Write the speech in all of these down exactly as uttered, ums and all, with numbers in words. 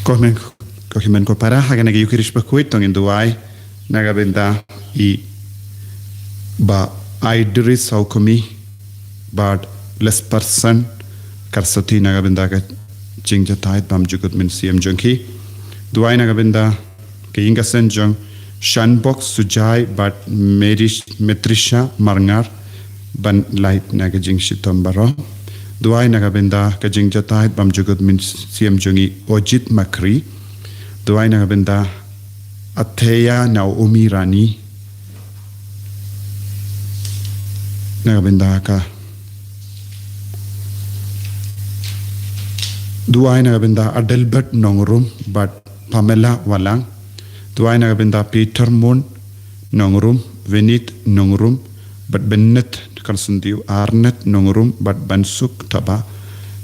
Ko hynmen, ko hynmen ko para, ha kane ka ïu ki rish ba khuid to ngin duwai na ka bynta i Bah Idris Haukumi bad Lesperson Karsati na ka bynta ka jingjahthait bymjukut mynsiem jong ki. Duwai na ka bynta ka ïing ka sem jong Shanbok Sujai bad Merish Metrisha Marngar ban lait na ka jingshitom baroh. Duwai na ka bynta ka jingjahthait bymjukut mynsiem jong i Ojit Makri. Duwai na ka bynta Athea Naomi Rani. Na ka bynta ka Duwai na ka bynta Adelbert Nongrum bad Pamela Walang. Duwai na ka bynta Peter Mun Nongrum, Vinit Nongrum bad Bennett Karsyndiu, Arnett Nongrum bad Bansuk Taba,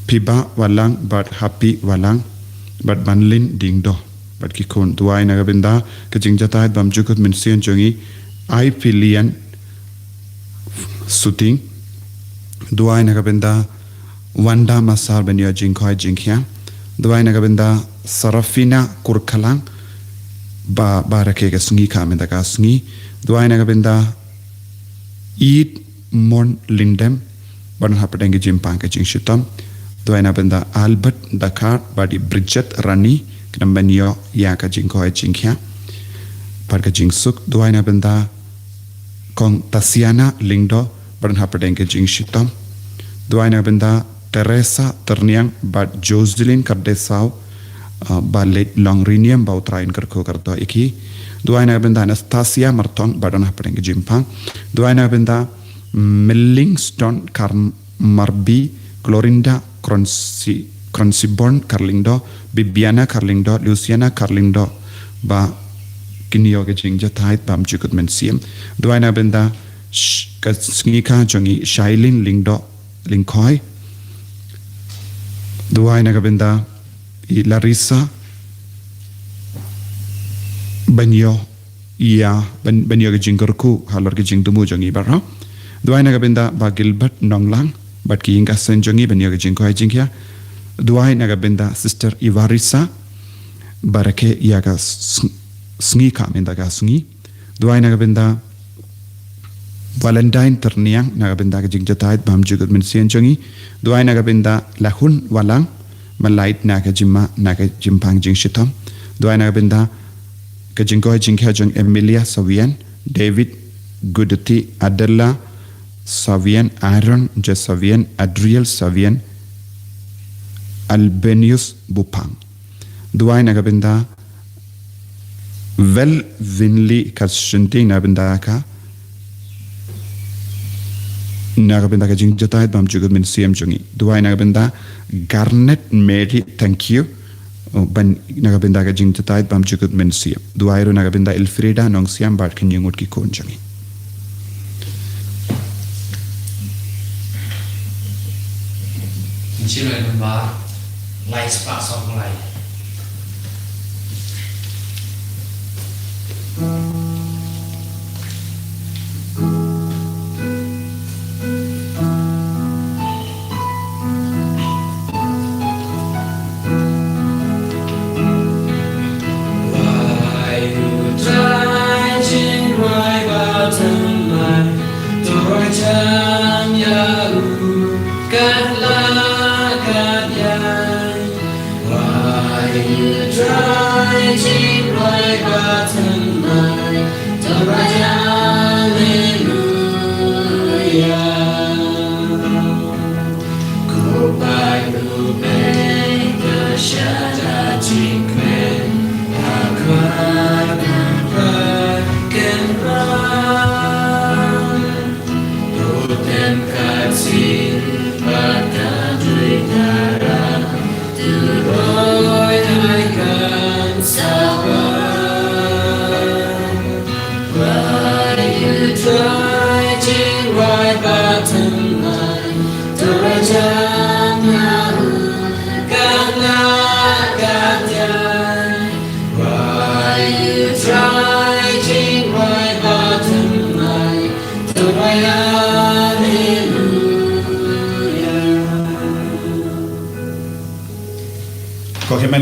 Piba Walang bad Happy Walang bad Banlin Dingdo bad ki khun. Duwai na ka bynta ka jingjahthait bymjukut mynsiem jong i Ai Pilian Suting. Duwai na ka bynta Wanda Masar ban ïoh jingkhoi jingkhia. Duwai na ka bynta Sarafina Kurkhalang ba, ba rakhe ka sngi ka mynta ka sngi. Duwai na ka bynta Eid Mon Lindem ba don hapdeng ka jingpang ka jingshitom. Duwai na ka bynta Albert Dakar bad i Bridget Rani khnang ban ïoh ïa ka jingkhoi jingkhia bad ka jingsuk. Duwai na ka bynta Kong Tasiana Lyngdoh ba don hapdeng ka jingshitom. Duwai na ka bynta Teresa Tyrniang bad Jocelyn Kardesau, ah, ba leit long riniam ba U Trai un kyrkhu kyrdoh ïa ki. Duwai na ka bynta Anastasia Martong ba don hapdeng ka jingpang. Duwai na ka bynta Mellingston Kar Marbi, Clorinda Kronsi, Kronsibon Karlyngdoh, Bibiana Karlyngdoh, Luciana Karlyngdoh ba kin ïoh ka jingjahthait bymjukut mynsiem. Duwai na ka bynta sh-, ka sngi ka jong i Shailin Lyngdoh Lyngkhoi. Duwai na ka bynta i Larissa ban ïoh ïa ban, ban ïoh ka jingkyrkhu halor ka jingthmu jong i baroh. Duwai na ka bynta Bah Gilbert Nonglang bad ki ïing ka sem jong i ban ïoh ka jingkhoi jingkhia. Duwai na ka bynta Sister Ivarisa ba rakhe ïa ka s-, sngi ka mynta ka sngi. Duwai na ka bynta Valentine Tyrniang na ka bynta ka jingjahthait bymjukut mynsiem jong i. Duwai na ka bynta Lahun Walang, malait na ka jingma na ka jingpang jingshitom. Duwai na ka bynta ka jingkhoi jingkhia jong Emilia Sawian, David Gudeti, Adela Sawian, Aaron J Sawian, Adriel Sawian, Albenius Bupang. Duwai na ka bynta Vel Vinli Karsynti na ka bynta ka, na ka bynta ka jingjahthait bymjukut mynsiem jong i. Duwai na ka bynta Garnet Mary, thank you. Oh, ban, na ka bynta ka jingjahthait bymjukut mynsiem. Duwai ruh na ka bynta Elfrida Nongsiam bad ki ngut ki khun jong i. Ngi shim ïa ka number lai spah sawphew lai.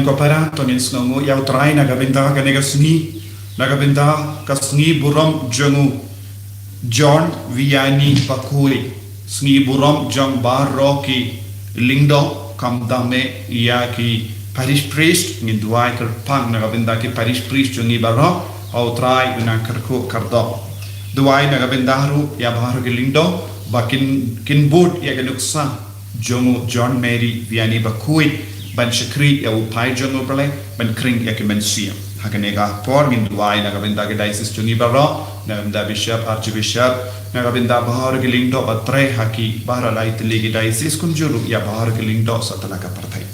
Ko para, to ngin sngewnguh ïa U Trai na ka bynta kane ka sngi, na ka bynta ka sngi burom jong u John Vianney Bakhuid, sngi burom jong baroh ki lyngdoh, khamtam eh ïa ki parish priest. Ngin duwai kyrpang na ka bynta ki parish priest jong ngi baroh, ba U Trai un nang kyrkhu kyrdoh. Duwai na ka bynta ruh ïa baroh ki lyngdoh ba kin, kin bud ïa ka nuksa jong u John Mary Vianney Bakhuid ban shakri ïa u phai jong U Blei, ban khring ïa ki mynsiem. Ha kane ka por ngin duwai na ka bynta ki diocese jong ngi baroh, na ka bynta bishop, archbishop, na ka bynta baroh ki lyngdoh ba trei ha ki baroh lai tylli ki diocese, kumjuh ruh ïa baroh ki lyngdoh satlak ka pyrthei.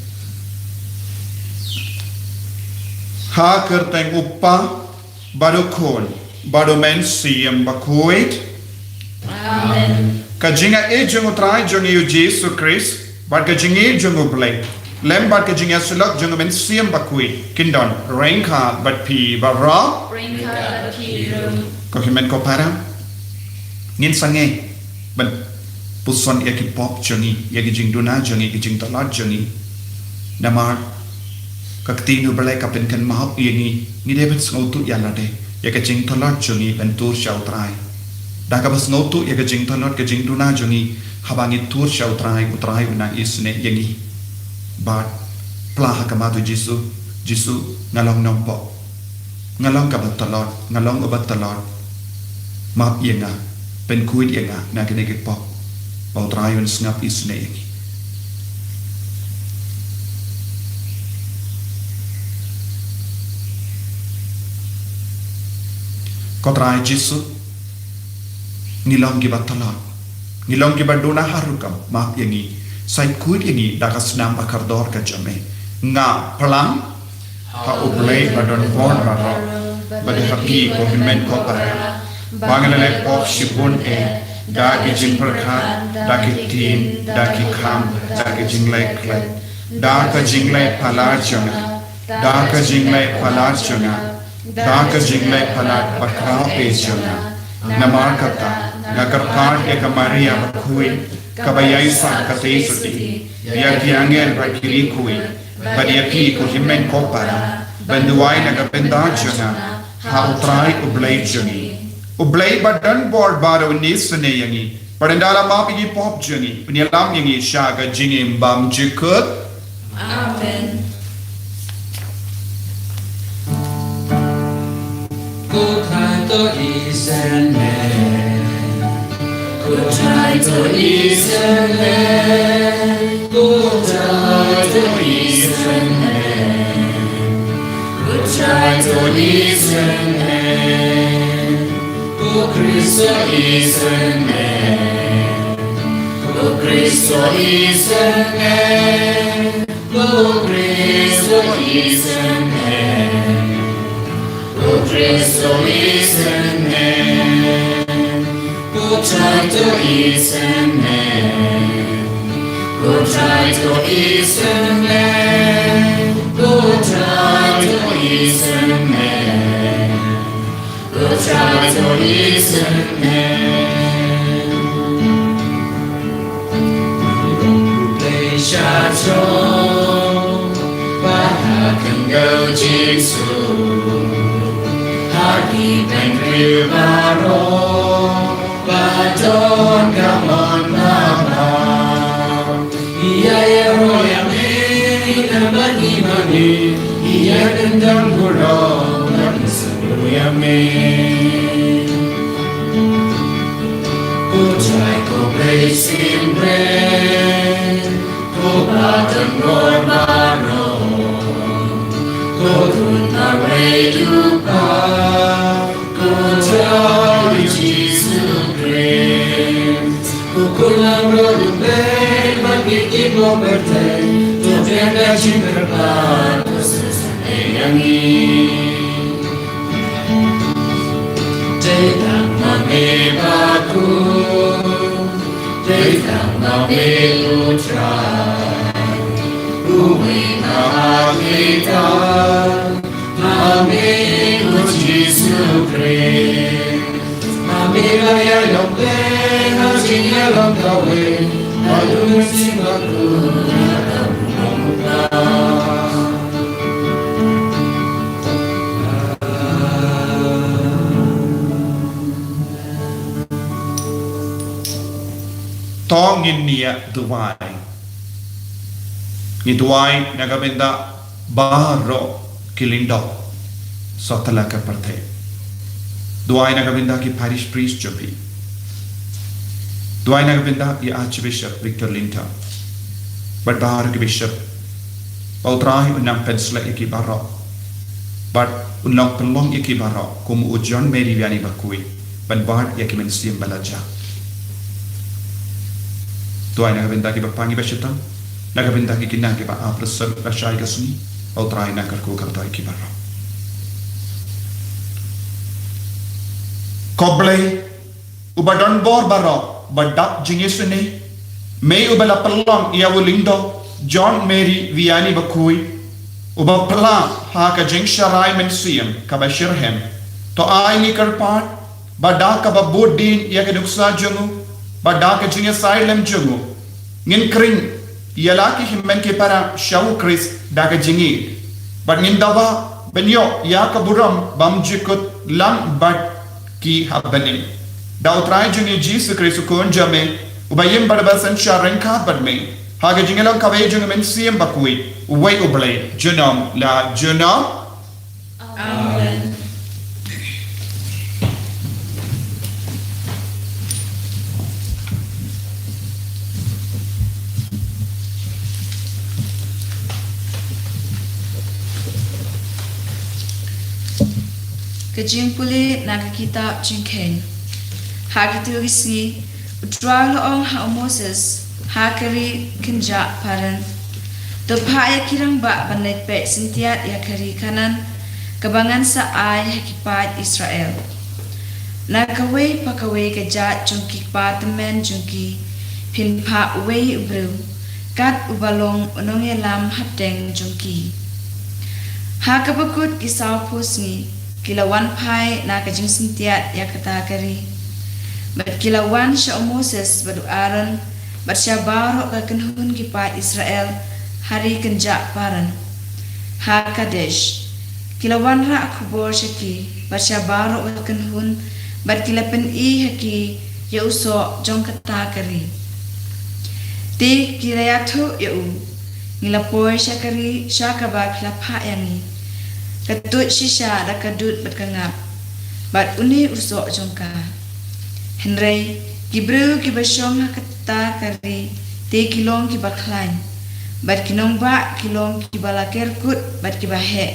Ha ka kyrteng U Kpa, bad U Khun, bad U Mynsiem Bakhuid. Amen. Ka jingaiei jong U Trai jong ngi U Jisu Khrist, bad ka jingïeit jong U Blei, lem bad ka jingïasyllok jong U Mynsiem Bakhuid, kin don ryngkat bad phi baroh. Ryngkat bad phi ruh. Ko hynmen ko para, ngin sangeh ban puson ïa ki pop jong ngi, ïa ki jingduna jong ngi, ki jingtlot jong ngi. Namar ka ktien U Blei ka pynkynmaw ïa ngi, ngi dei ban sngewthuh ïa lade, ïa ka jingtlot jong ngi ban tur sha U Trai. Da kaba sngewthuh ïa ka jingtlot, ka jingduna jong ngi, haba ngi tur sha U Trai, U Trai un nang isynei ïa ngi. Bad pla ha khmat U Jisu, Jisu, nga long nongpop. Nga long kaba tlot, nga long uba tlot. Map ïa nga, pynkhuid ïa nga na kine ki pop, ba U Trai un sngap isynei ïa ngi. Ko Trai Jisu, ngi long kiba tlot, ngi long kiba duna ha rukom, map ïa ngi, sa khuid ïa ngi da ka snam ba kordor ka jong me. Nga phlang ha U Blei ba don bor baroh, bad ha phi ko hynmen ko para, ba nga la leh pop shibun eh, da ki jingpyrkhat, da ki ktien, da ki kam, da ki jingleh klet, da ka jingleh palat jong nga, da ka jingleh palat jong nga, da ka jingleh palat bakhraw eh jong nga. Namar kata, nga kyrpad ïa ka Maria Bakhuid, kaba ïaisah katei suti, ïa ki angel bad ki riewkhuid, bad ïa phi ko hynmen ko para, ban duwai na ka bynta jong nga ha U Trai U Blei jong ngi. U Blei ba don bor baroh un isynei ïa ngi, bad un da la map ïa ki pop jong ngi, un ïalam ïa ngi sha ka jingim bymjukut. Amen. Ko Trai to isynei. Ko Trai to isynei. Ko Trai to isynei. Ko Trai to isynei. Ko Khrist to isynei. Ko Khrist to isynei. Ko Khrist to isynei. Ko Khrist to isynei. Ko Trai to isynei. Ko Trai to isynei. Ko Trai to isynei. Ko Trai to isynei. Blei sha jrong, ba ha khyndew jingsuk, ha ki bynriew baroh, ba don ka mon ba bha. Ïa ïaroh ïa me, ïa nang bad ngi ma ngi, ïa kyndon burom, bad ngi sngewbha ïa me. Ko Trai ko Blei symbai, ko ba don bor baroh, ko Khun marwei U Kpa, ko Trai Jisu Khrist. Ko Khun langbrot U Blei, bad ngi ki bym pyrthei, to pdiang da ka jingkyrpad, to sngewsynei ïa ngi. Dei tang ma me bakhuid, dei tang ma me U Trai, uwei na ki kyrdan, ma me ko Jisu Khrist. Ma me la ïalong pyrshah ha jingïalong kawei, bad U Mynsiem Bakhuid la ka burom U Kpa. Ong ngin ïa duwai. Ngi duwai na ka bynta baroh ki lyngdoh sawtla ka pyrthei. Duwai na ka bynta ki parish priest jong phi. Duwai na ka bynta ïa Archbishop Victor Lyngdoh bad baroh ki bishop. Ba U Trai un nang pynshlur ïa ki baroh bad un long pynlong ïa ki baroh kum u John Mary Vianney bakhuid ban wad ïa ki mynsiem ba la jah. Duwai na ka bynta ki bapang ki bashitom, na ka bynta ki khynnah ki ba ap la sor la shai ka sngi. Ba U Trai un nang kyrkhu kyrdoh ïa ki baroh. Ko Blei uba don bor baroh, ba dap jingïasnoh, me uba la pynlong ïa u lyngdoh John Mary Vianney bakhuid, uba pla ha ka jingsharai mynsiem kaba shitrhem, to ai ngi kyrpad ba da kaba bud dien ïa ka nuksa jong u, ba da ka jingïasaid lem jong u, ngin khring ïa la ki hynmen ki para sha U Khrist da ka jingïeit. Bad ngin dawa ban ïoh ïa ka burom bymjukut lang bad ki ha bneng. Da U Trai jong ngi Jisu Khrist u Khun jong me, uba im bad ba synshar ryngkat bad me ha ka jinglong kawei jong u Mynsiem Bakhuid, uwei U Blei, junom la junom. Amen. Ka jingpule na ka kitab Jingkheiñ. Ha kito ki sngi, U Trai u la ong ha u Moses ha ka ri kynjah Paran, to phah ïa ki rangbah ban leit peit syntiat ïa ka ri Kanaan, kaba ngan sa ai ha ki paid Israel. Na kawei pa kawei ka jait jong ki kpa tymmen jong ki, phin phah uwei u briew, kat uba long u nongïalam hapdeng jong ki. Ha kaba kut ki sawphew sngi, ki la wan phai na ka jingsyntiat ïa kata ka ri. Bad ki la wan sha u Moses bad u Aaron, bad sha baroh ka kynhun ki paid Israel, ha ri kynjah Paran, ha Kadesh. Ki la wanrah khubor sha ki, bad sha baroh ka kynhun, bad ki la pyni ha ki ïa u soh jong kata ka ri. Te ki la ïathuh ïa u, ngi la poi sha ka ri sha kaba phi la phah ïa ngi, ka tuid shisha da ka dud bad ka ngap, bad une u soh jong ka. Hynrei ki briew kiba shong ha kata ka ri, te ki long kiba khlaiñ, bad ki nongbah ki long kiba la kerkut bad kiba heh.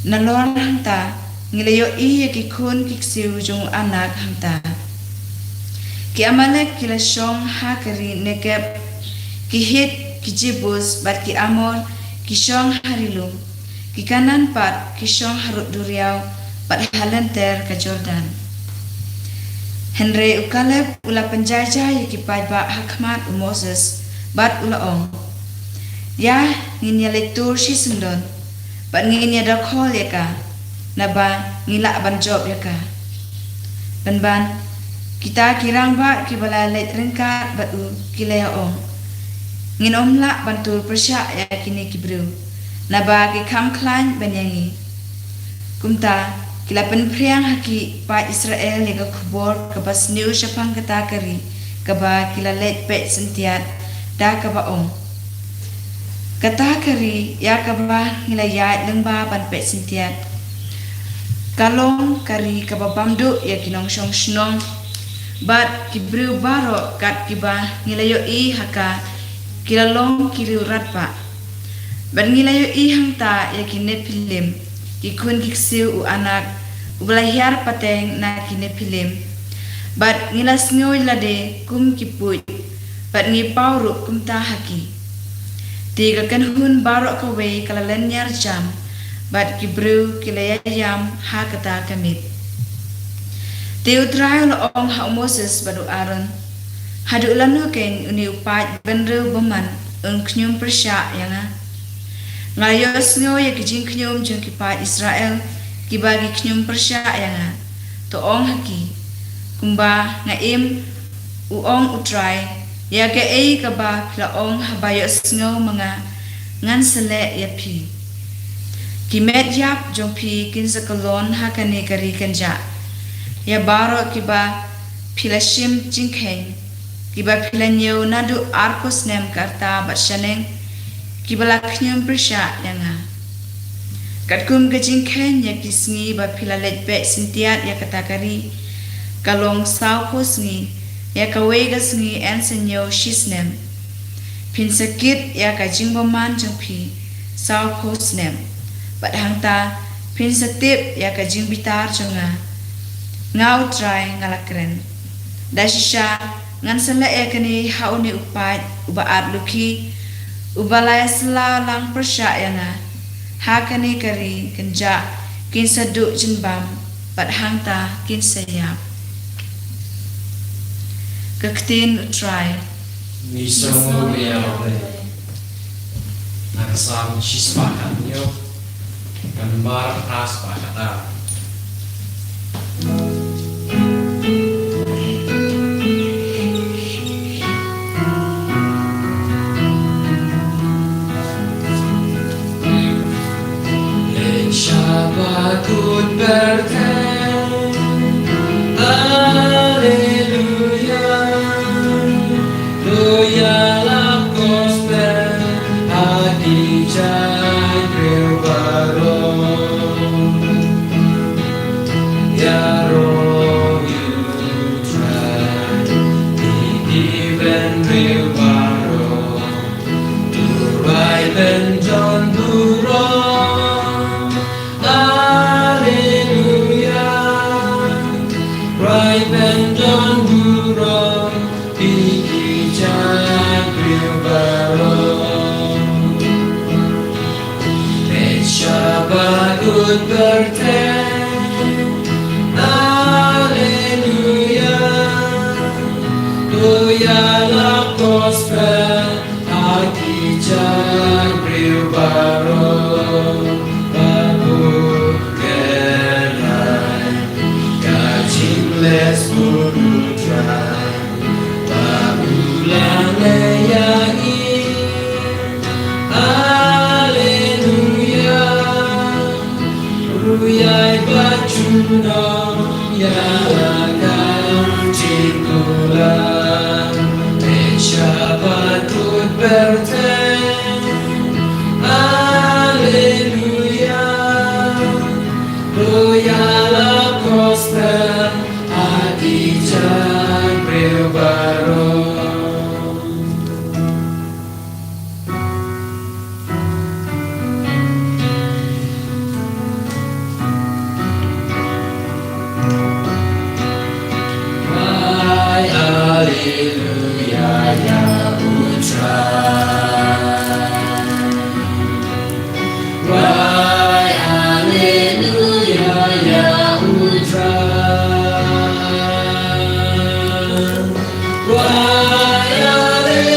Nalor hangta, ngi la ïohi ïa ki khun ki ksiew jong u Anak hangta. Ki Amalek ki la shong ha ka ri Negeb, ki Hit, ki Jebus, bad ki Amor, ki shong ha ri lum, ki Kanaan pat, ki shong harud duriaw, bad ha lynter ka Jordan. Hynrei u Kaleb u la pynjaijai ïa ki paidbah ha khmat u Moses, bad u la ong, ïa, ngin ïaleit tur shisyndon, bad ngin ïadkhol ïa ka, naba ngi lah ban jop ïa ka. Pynban, kita ki rangbah kiba la leit ryngkat bad u ki la ïa ong, ngin ym lah ban tur pyrshah ïa kine ki briew, naba ki kham khlaiñ ban ïa ngi. Kumta, ki la pynphriang ha ki paid Israel ïa ka khubor kaba sniew shaphang kata ka ri, kaba ki la leit peit syntiat, da kaba ong, kata ka ri ïa kaba ngi la ïaid lyngba ban peit syntiat, ka long ka ri kaba bam duh ïa ki nongshong shnong, bad ki briew baroh kat kiba ngi la ïohi ha ka, ki la long ki riew radbah. Bad ngi la ïohi hangta ïa ki Nephilim, ki khun ki ksiew u Anak, uba la hiar pateng na ki Nephilim. Bad ngi la sngew lade kum ki puid, bad ngi paw ruh kumta ha ki. Te ka kynhun baroh kawei ka la lynñiar jam, bad ki briew ki la ïaïam ha kata ka miet. Te U Trai u la ong ha u Moses bad u Aaron, haduh lano keiñ une u paid bynriew bymman un khñium pyrshah ïa nga? Nga la ïohsngew ïa ki jingkhñium jong ki paid Israel, kiba ki khñium pyrshah ïa nga. To ong ha ki, kumba nga im, u ong U Trai, ïa kaei kaba phi la ong haba ïohsngew ma nga, ngan sa leh ïa phi. Ki met ïap jong phi kin sa kyllon ha kane ka ri kynjah. Ïa baroh kiba phi la shim jingkheiñ, kiba phi la ñiew naduh arphew snem ka rta bad shaneng, kiba la khñium pyrshah ïa nga. Katkum ka jingkheiñ ïa ki sngi ba phi la leit beh syntiat ïa kata ka ri, ka long sawphew sngi, ïa kawei ka sngi yn sa ñiew shi snem. Phin sa kit ïa ka jingbymman jong phi sawphew snem, bad hangta phin sa tip ïa ka jingbitar jong nga. Nga U Trai nga la kren. Da shisha ngan sa leh ïa kane ha une u paid uba at lukhi, uba la ïasylla lang pyrshah ïa nga. Ha kane ka ri kynjah kin sa duh jynbam, bad hangta kin sa ïap. Ka ktien U Trai. Ngi sngew ïa U Blei. Na ka Salm shispah khathynñiew, ka nambar phra spah khatar. Leit sha ba kut pyrthei. Haleluya. To ïalap gospel ha ki jaitbynriew baroh. Ïaroh ïa U Trai, ïa ki bynriew baroh. To rwai ban don burom. Haleluya. Rwai ban don burom, ïa ki jaitbynriew baroh. Leit sha ba kut pyrthei. Haleluya. To ïalap gospel ha ki jaitbynriew baroh. Ba u kyrhai ka jingleh sbun U Trai, ba u la leh ïa ngi. Haleluya. Ïai bad junom ïa ka jingkular. Leit sha ba kut pyrthei. Haleluya. To ïalap gospel ha ki jaitbynriew baroh. Rwai haleluya ïa U Trai. Rwai haleluya ïa U Trai. Rwai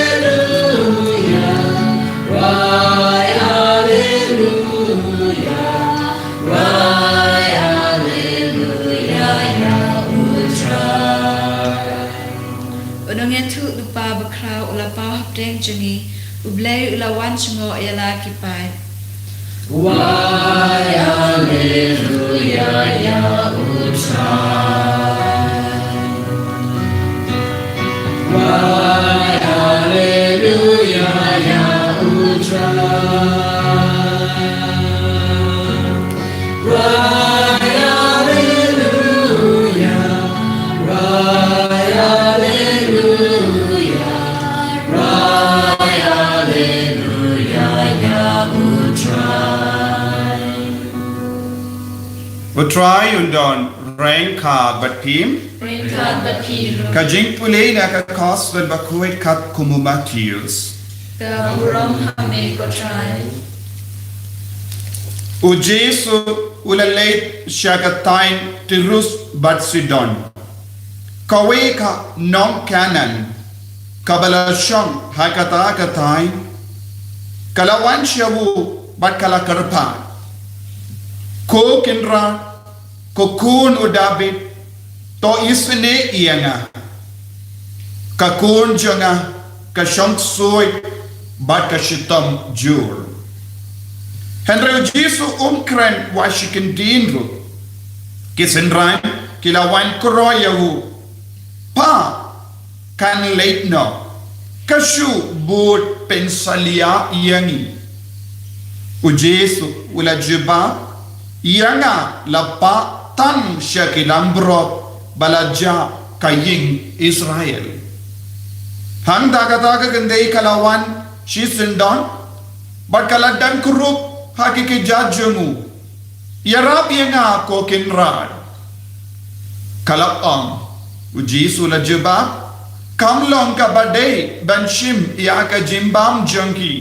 haleluya, rwai haleluya, rwai haleluya ïa U Trai. U nongïathuhlypa bakhraw u la paw hapdeng jong ngi, U Blei u la wan jngoh ïa la ki paid. Rwai haleluya ïa U Trai. Rwai haleluya ïa U Trai. Rwai haleluya, rwai haleluya, rwai haleluya ïa U Trai. U Trai un don ryngkat bad phi. Ryngkat bad phi ruh. Ka jingpule na ka Gospel bakhuid katkum u Mathaios. Ka burom ha me ko Trai. U Jisu u la leit sha ka thaiñ Tirus bad Sidon. Kawei ka nong Kanaan kaba la shong ha kata ka thaiñ ka la wan sha u bad ka la kyrpad, "Ko Kynrad, ko khun u Dabid, to isynei ïa nga. Ka khun jong nga ka shong ksuid bad ka shitom jur." Hynrei u Jisu um kren wat shi kyntien ruh. Ki synran ki la wan kyrpad ïa u, "Pa, kan leit noh? Ka shu bud pynsalia ïa ngi. U Jisu u la jubab, ïa nga la pah tang sha ki langbrot ba la jah ka ïing Israel. Hangta kata ka kynthei ka la wan shisyndon, bad ka la dang kurup ha ki kjat jong u, ïarap ïa nga ko Kynrad. Ka la ong. U Jisu la jubab, kam long kaba dei ban shim ïa ka jingbam jong ki,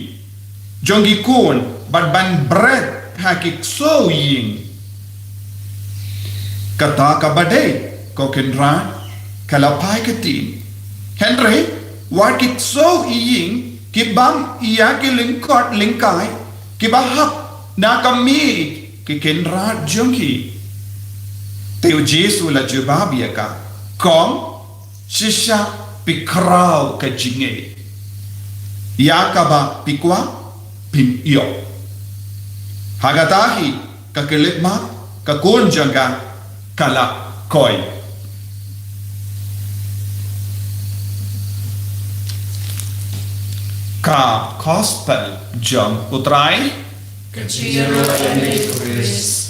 jong ki khun, bad ban bret ha ki ksew ïing. Kata kaba dei ko Kynrad, ka la phai ktien. Hynrei wat ki ksew ïing ki bam ïa ki lyngkot lyngkai kiba hap na ka miej ki kynrad jong ki. Te u Jisu la jubab ïa ka, kong, shisha phi khraw ka jingngeit. Ïa kaba phi kwah phin ïoh. Ha kata hi ka khyllipmat ka khun jong ka ka la koi. Ka Gospel jong u Trai. Ka jingïaroh ïa me ko Khrist.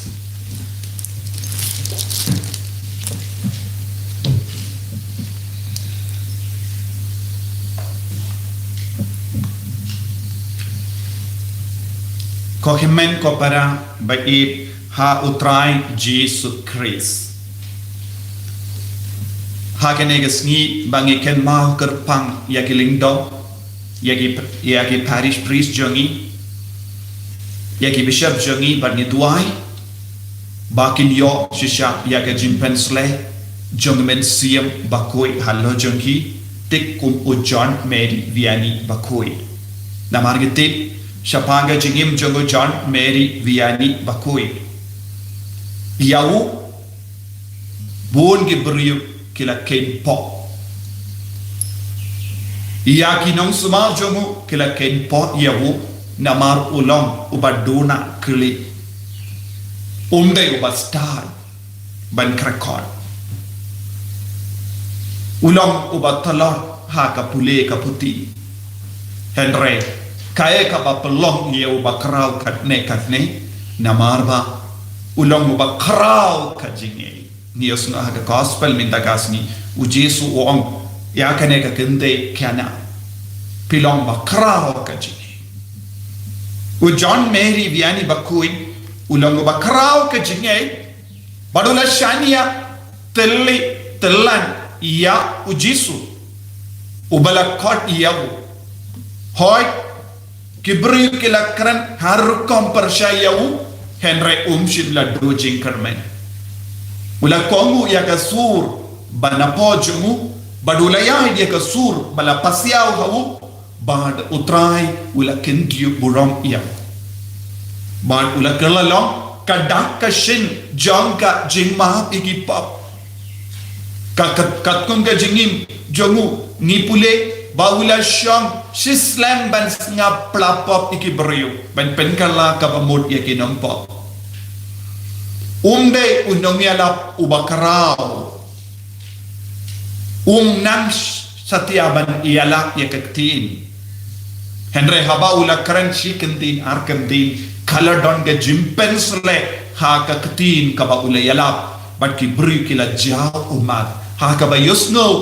Ko hynmen ko para ba ïeit ha u Trai Jisu Khrist. Ha kane ka sngi ba ngi kynmaw kyrpang ïa ki lyngdoh, ïa ki, ïa ki parish priest jong ngi, ïa ki bishop jong ngi, bad ngi duwai ba kin ïoh shisha ïa ka jingpynshlur jong u Mynsiem Bakhuid halor jong ki, thik kum u John Mary Vianney Bakhuid. Namar ngi tip shaphang ka jingim jong u John Mary Vianney Bakhuid, ïa u bun ki briew ki la kheiñpoh. Ïa ki nongsumar jong u ki la kheiñpoh ïa u, namar u long uba duna khlieh. Um dei uba stad ban kyrkhu. U long uba tlot ha ka pule ka puthi. Hynrei kaei kaba pynlong ïa u ba khraw katne katne? Namar ba u long uba khraw ka jingngeit. Ngi ïohsngew ha ka Gospel mynta ka sngi, u Jisu u ong ïa kane ka kynthei Kana, phi long ba khraw ka jingngeit. U John Mary Vianney Bakhuid u long uba khraw ka jingngeit, bad u la shaniah tylli tyllan ïa u Jisu, uba la khot ïa u. Hooid, ki briew ki la kren ha rukom pyrshah ïa u, hynrei um shym la duh jingkyrmen. U la kohnguh ïa ka sur ba na pdeng jong u, bad u la ïaid ïa ka sur ba la pasiaw ha u, bad u Trai u la kyntiew burom ïa u. Bad u la kylla long ka dak ka shin jong ka jingmap ïa ki pop. Ka, ka, katkum ka jingim jong u ngi pule ba u la shong shislem ban sngap pla pop ïa ki briew, ban pynkylla kaba mut ïa ki nongpop. Um dei u nongïalap uba khraw. Um nang satia ban ïalap ïa ka ktien. Hynrei haba u la kren shi kyntien ar kyntien, ka la don ka jingpynshlur ha ka ktien kaba u la ïalap, bad ki briew ki la jaw ummat ha kaba ïohsngew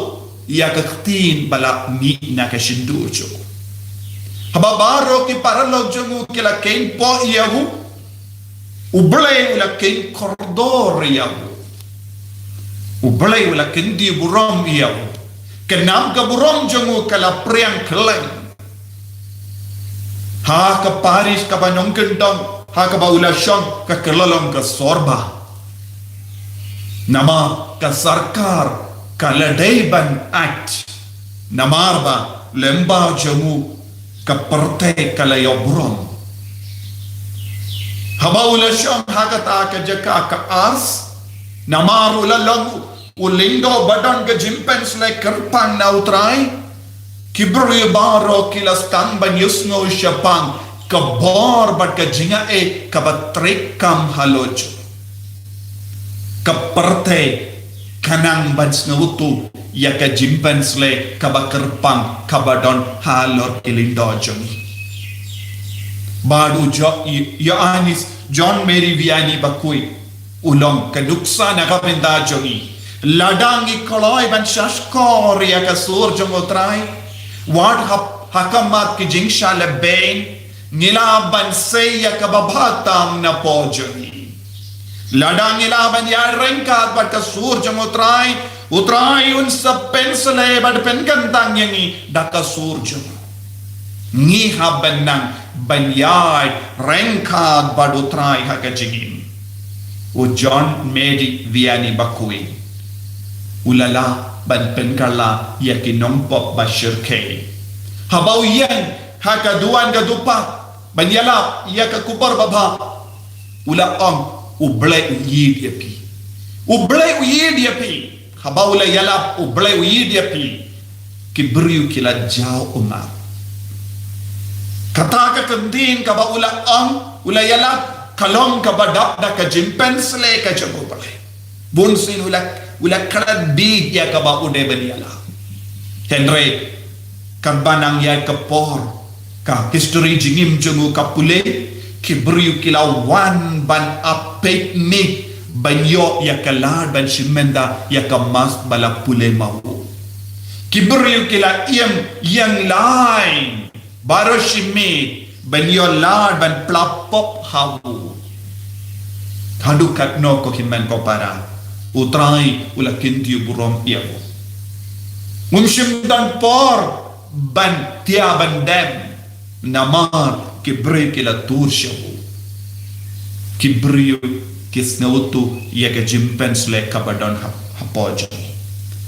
ïa ka ktien ba la mih na ka shyntur jong u. Haba baroh ki paralok jong u ki la kheiñpoh ïa u, U Blei u la kheiñ kordor ïa u. U Blei u la kyntiew burom ïa u. Ka nam ka burom jong u ka la phriang khlem ha ka parish kaba nongkyndong ha kaba u la shong, ka kylla long ka sor bah. Namar ka sorkar ka la dei ban ait. Namar ba lyngba jong u ka pyrthei ka la ïoh burom. Haba u la shong ha kata ka jaka ka ars, namar u la long u lyngdoh ba don ka jingpynshlur kyrpang na u Trai, ki briew baroh ki la sdang ban ïohsngew shaphang ka bor bad ka jingaiei kaba treikam halor jong u. Ka pyrthei ka nang ban sngewthuh ïa ka jingpynshlei kaba kyrpang kaba don halor ki lyngdoh jong ngi. Bad u Jo-, Ïoannis John Mary Vianney Bakhuid u long ka nuksa na ka bynta jong ngi. Lada ngi kloi ban shahshkor ïa ka sur jong U Trai, wat ha, ha khmat ki jingshah lehbeiñ, ngi lah ban sei ïa kaba bha tam na pdeng jong ngi. Lada ngi lah ban ïaid ryngkat bad ka sur jong U Trai, U Trai un sa pynshlei bad pynkyntang ïa ngi da ka sur jong u. Ngi hap ban nang ban ïaid ryngkat bad U Trai ha ka jingim. U John Mary Vianney Bakhuid u la lah ban pynkylla ïa ki nongpop ba shyrkhei. Haba u ïeng ha ka duwan ka dupa ban ïalap ïa ka khubor babha, u la ong, "U Blei u ïeit ïa phi. U Blei u ïeit ïa phi." Haba u la ïalap, "U Blei u ïeit ïa phi," ki briew ki la jaw ummat. Kata ka kyntien kaba u la ong, u la ïalap, ka long kaba dap da ka jingpynshlei ka jong U Blei. Bun sien u la, u la klet bit ïa kaba u dei ban ïalap. Hynrei katba nang ïaid ka por, ka history jingim jong u ka pule, ki briew ki la wan ban ap peit mih ban ïoh ïa ka lad ban shim bynta ïa ka mass ba la pule ma u. Ki briew ki la ïeng ïeng lai baroh shi miet ban ïoh lad ban pla pop ha u. Haduh katno ko hynmen ko para, U Trai u la kyntiew burom ïa u. Um shym don por ban thiah ban dem, namar ki briew ki la tur sha u. Ki briew ki sngewthuh ïa ka jingpynshlei kaba don ha, hapoh jong u.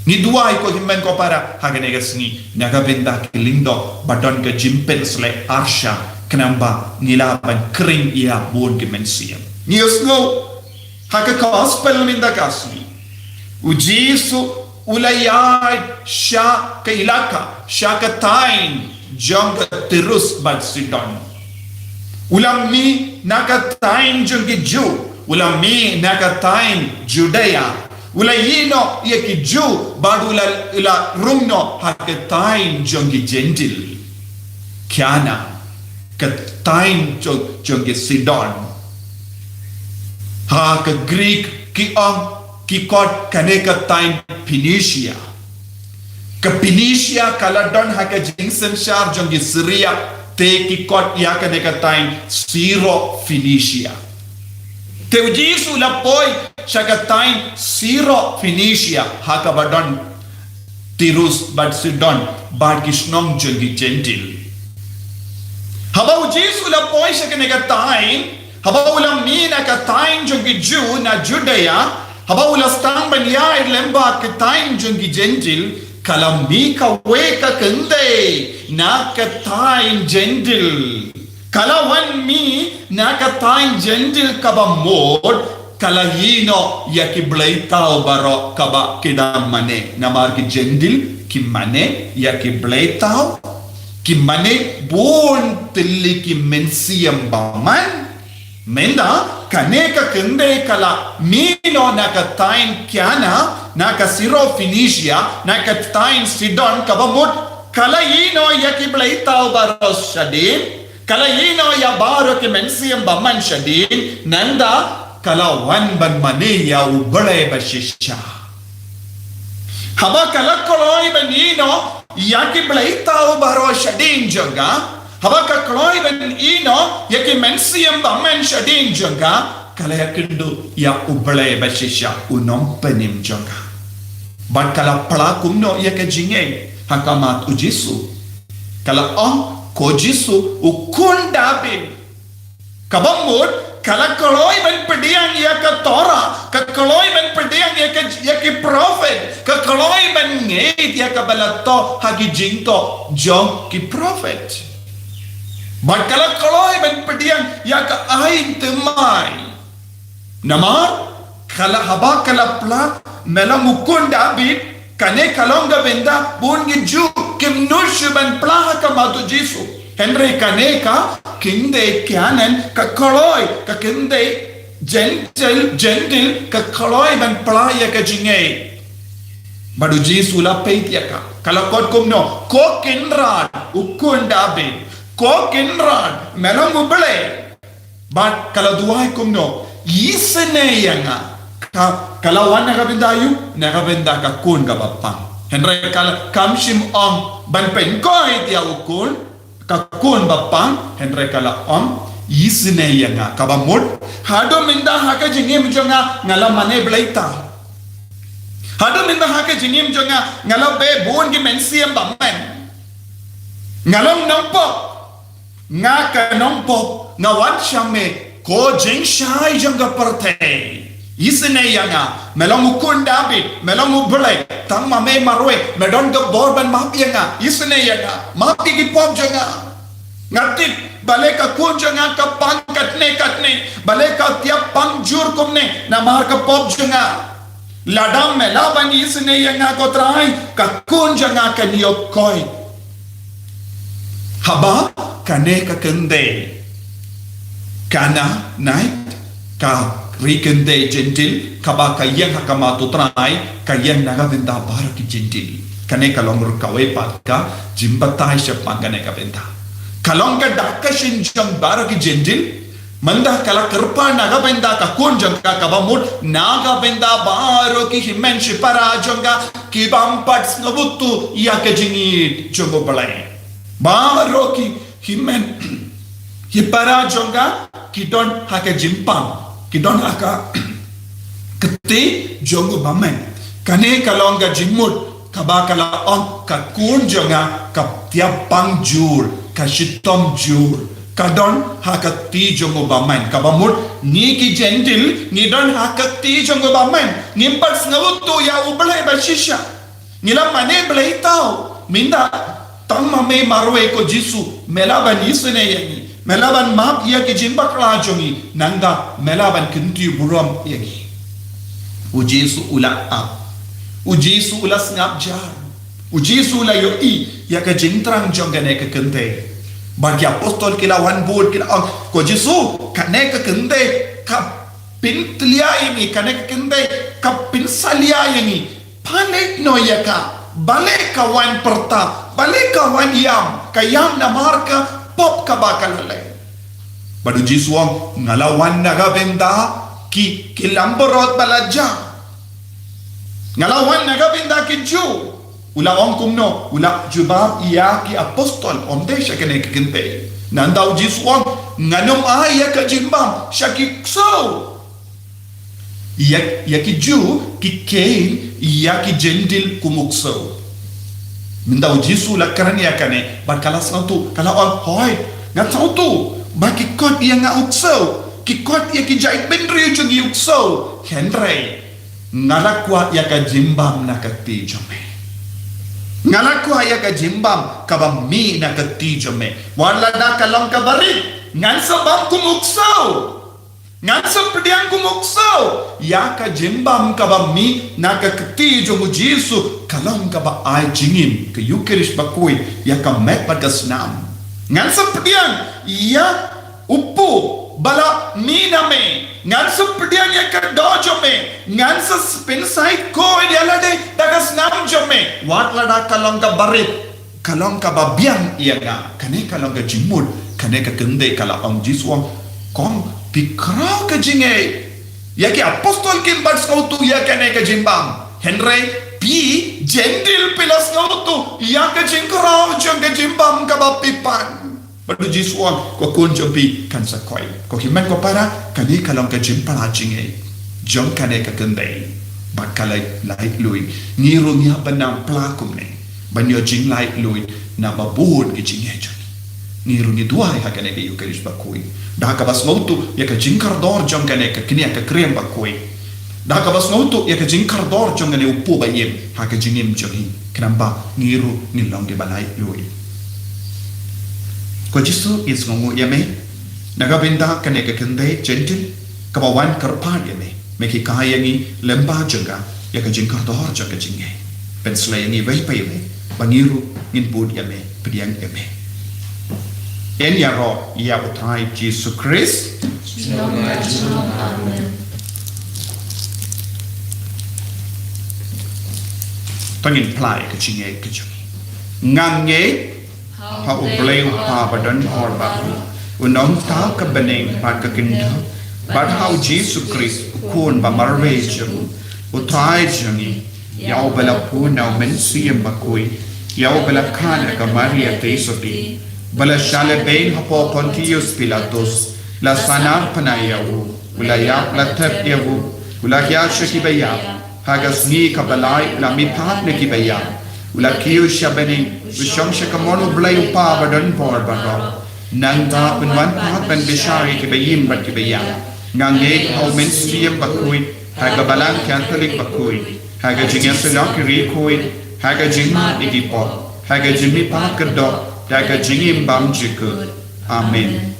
Ngi duwai ko hynmen ko para ha kane ka sngi na ka bynta ki lyngdoh ba don ka jingpynshlei arsha, khnang ba ngi lah ban khring ïa bun ki mynsiem. Ngi ïohsngew ha ka gospel mynta ka sngi, U Jisu u la ïaid sha ka ilaka, sha ka thaiñ jong ka Tirus bad Sidon. U la mih na ka thaiñ jong ki Jiw, u la mih na ka thaiñ Judea. U la ïehnoh ïa ki Jiw bad u la, u la rung noh ha ka thaiñ jong ki Jentil, Kana, ka thaiñ jong, jong ki Sidon. Ha ka Greek ki ong, ki kot kane ka thaiñ Phoenicia. Ka Phoenicia ka la don ha ka jingsynshar jong ki Syria, te ki kot ïa kane ka thaiñ Syro-Phoenicia. Te U Jisu u la poi sha ka thaiñ Syro-Phoenicia ha kaba don Tirus bad Sidon bad ki shnong jong ki Jentil. Haba U Jisu u la poi sha kane ka thaiñ, haba u la mih na ka thaiñ jong ki Jiw na Judea, haba u la sdang ban ïaid lem bad ka thaiñ jong ki Jentil, ka la mih kawei ka kynthei na ka thaiñ Jentil. Ka la wan mih na ka thaiñ Jentil kaba mut, ka la ïehnoh ïa ki blei thaw baroh kaba ki dang mane. Namar ki Jentil ki mane ïa ki blei thaw, ki mane bun tylli ki mynsiem bymman. Mynta kane ka kynthei ka la mih noh na ka thaiñ Kana, na ka Syro-Phoenicia, na ka thaiñ Sidon kaba mut, ka la ïehnoh ïa ki blei thaw baroh shadien, ka la ïehnoh ïa baroh ki mynsiem bymman shadien, nangta ka la wan ban mane ïa U Blei bashisha. Haba ka la kloi ban ïehnoh ïa ki blei thaw baroh shadien jong ka, haba ka kloi ban ïehnoh ïa ki mynsiem bymman shadien jong ka, ka la ïakynduh ïa U Blei bashisha, U Nongpynim jong ka. Bad ka la pla kumno ïa ka jingngeit ha khmat U Jisu? Ka la ong, "Ko Jisu, U Khun Dabid." Kaba mut, ka la kloi ban pdiang ïa ka Torah, ka kloi ban pdiang ïa ka, ïa ki prophet, ka kloi ban ngeit ïa kaba la thoh ha ki jingthoh jong ki prophet. Bad ka la kloi ban pdiang ïa ka aiñ thymmai. Namar ka la, haba ka la pla, "Me long U Khun Dabid," kane ka long ka bynta bun ki Jiw kim nud shuh ban pla ha khmat U Jisu. Hynrei kane ka kynthei Kana ka kloi, ka kynthei Jentil, Jentil ka kloi ban pla ïa ka jingngeit. Bad u Jisu u la peit ïa ka. Ka la khot kumno, ko Kynrad, u khun Dabid. Ko Kynrad, me long u Blei. Bad ka la duwai kumno, isynei ïa nga. Ka, ka la wan na ka bynta aïu, na ka bynta ka khun kaba pang. Hynrei ka la, kam shym ong ban pynkoit ïa u khun, ka khun ba pang, hynrei ka la ong, isynei ïa nga, kaba mut, haduh mynta ha ka jingim jong nga, nga la mane blei thaw. Haduh mynta ha ka jingim jong nga, nga la beh bun ki mynsiem ba men. Nga long nongpop. Nga ka nongpop, nga wan sha me, ko jingshai jong ka pyrthei. Isynei ïa nga, me long u khun Dabid, me long u Blei, tang ma me marwei, me don ka bor ban map ïa nga, isynei ïa nga, map ïa ki pop jong nga. Nga tip, balei ka khun jong nga ka pang katne katne, balei ka tiap pang jur kumne, namar ka pop jong nga. Lada me lah ban isynei ïa nga ko Trai, ka khun jong nga kan ïoh koit. Haba kane ka kynthei Canaanite, ka ri kynthei Jentil, kaba ka ïeng ha khmat u Trai, ka ïeng na ka bynta baroh ki Jentil. Kane ka long ruh kawei pat ka jingbatai shaphang kane ka bynta. Ka long ka dak ka shin jong baroh ki Jentil, mynta ka la kyrpad na ka bynta ka khun jong ka, kaba mut na ka bynta baroh ki hynmen shipara jong ka, ki bym pat sngewthuh ïa ka jingïeit jong u Blei. Baroh ki hynmen shipara jong ka, ki don ha ka jingpang, ki don ha ka kti jong u bymman. Kane ka long ka jingmut, kaba ka la ong ka khun jong nga, ka tiap pang jur, ka shitom jur. Ka don ha ka kti jong u bymman, kaba mut ngi ki Jentil, ngi don ha ka kti jong u bymman. Ngim pat sngewthuh ïa u Blei ba shisha. Ngi la mane blei thaw, mynta tang ma me marwei ko Jisu, me lah ban isynei ïa ngi, me lah ban map ïa ki jingbakla jong ngi, nangta me lah ban kyntiew burom ïa ngi. U Jisu u la ap. U Jisu u la sngap jar. U Jisu u la ïohi ïa ka jingthrang jong kane ka kynthei. Bad ki apostol ki la wan bud, ki la ong, ko Jisu, kane ka kynthei ka pyntlia ïa ngi, kane ka kynthei ka pynsalia ïa ngi. Pynleit noh ïa ka, balei ka wan pyrta, balei ka wan ïam, ka ïam namar ka pop kaba ka la leh. Bad u Jisu u ong, nga la wan na ka bynta ki, ki langbrot ba la jia. Nga la wan na ka bynta ki Jiw. U la ong kumno, u la jubab ïa ki apostol, ym dei sha kane ka kynthei. Nangta u Jisu u ong, ngan ym ai ïa ka jingbam sha ki ksew. Ïa, ïa ki Jiw ki kheiñ ïa ki Jentil kum u ksew. Mynta u Jisu u la kren ïa kane, bad ka la sngewthuh, ka la ong, hooid, nga sngewthuh ba ki khot ïa nga u ksew, ki khot ïa ki jaitbynriew jong ngi u ksew. Hynrei nga la kwah ïa ka jingbam na ka kti jong me. Nga la kwah ïa ka jingbam kaba mih na ka kti jong me. Wat lada ka long kaba rit, ngan sa bam kum u ksew. Ngan sa pdiang kum u ksew ïa ka jingbam kaba mih na ka kti jong u Jisu, ka long kaba ai jingim, ka Eukharist bakhuid, ïa ka met bad ka snam. Ngan sa pdiang ïa u pup ba la mih na me. Ngan sa pdiang ïa ka doh jong me. Ngan sa pynshai khuid ïa lade da ka snam jong me. Wat lada ka long kaba rit, ka long kaba biang ïa nga. Kane ka long ka jingmut. Kane ka kynthei ka la ong, Jisu u ong, kong, phi khraw ka jingngeit. Ïa ki apostol kim pat sngewthuh ïa kane ka jingbam. Hynrei phi Jentil phi la sngewthuh ïa ka jingkhraw jong ka jingbam kaba phi pan. Bad u Jisu u ong, ko khun jong phi kan sa koit. Ko hynmen ko para, kane ka long ka jingpla jingngeit jong kane ka kynthei. Bad ka la laitluid. Ngi ruh ngi hap ban nang pla kumne, ban ïoh jinglaitluid na ba bun ki jingngeit jong ngi. Ngi ruh ngi duwai ha kane ka Eukharist bakhuid, da kaba sngewthuh ïa ka jingkordor jong kane ka kñia ka kriam bakhuid. Da kaba sngewthuh ïa ka jingkordor jong kane u pup ba im ha ka jingim jong ngi. Khnang ba ngi ruh ngin long kiba laitluid. Ko Jisu, ngi sngewnguh ïa me na ka bynta kane ka kynthei Jentil kaba wan kyrpad ïa me. Me hikai ïa ngi lyngba jong ka, ïa ka jingkordor jong ka jingngeit. Pynslem ïa ngi, wei pa ïa me, ba ngi ruh ngin bud ïa me, pdiang ïa me. Yn ïaroh ïa u Trai Jisu Khrist. Amen. To ngin plie ka jingngeit ka jong ngi. Nga ngeit ha U Blei U Kpa ba don bor baroh, U Nongthaw ka bneng bad ka kyndong, bad ha U Jisu Khrist U Khun ba marwei jong U Trai jong ngi, ïa uba la pun na U Mynsiem Bakhuid, ïa uba la khang da ka Maria Theisotti, ba la shah lehbeiñ hapoh Pontius Pilatus, la sahnarphna ïa u, u la ïap, la thep ïa u, u la hiar sha kiba ïap, ha ka sngi kaba lai u la mihpat na kiba ïap, u la kiew sha bneng, u shong sha kamon U Blei U Kpa ba don bor baroh. Nangta un wan pat ban bishar ïa kiba im bad kiba ïap. Nga ngeit ha U Mynsiem Bakhuid, ha ka Balang Katholik bakhuid, ha ka jingïasyllok ki riewkhuid, ha ka jingmap ïa ki pop, ha ka jingmihpat ka doh, ha ka jingim bymjukut. Amen.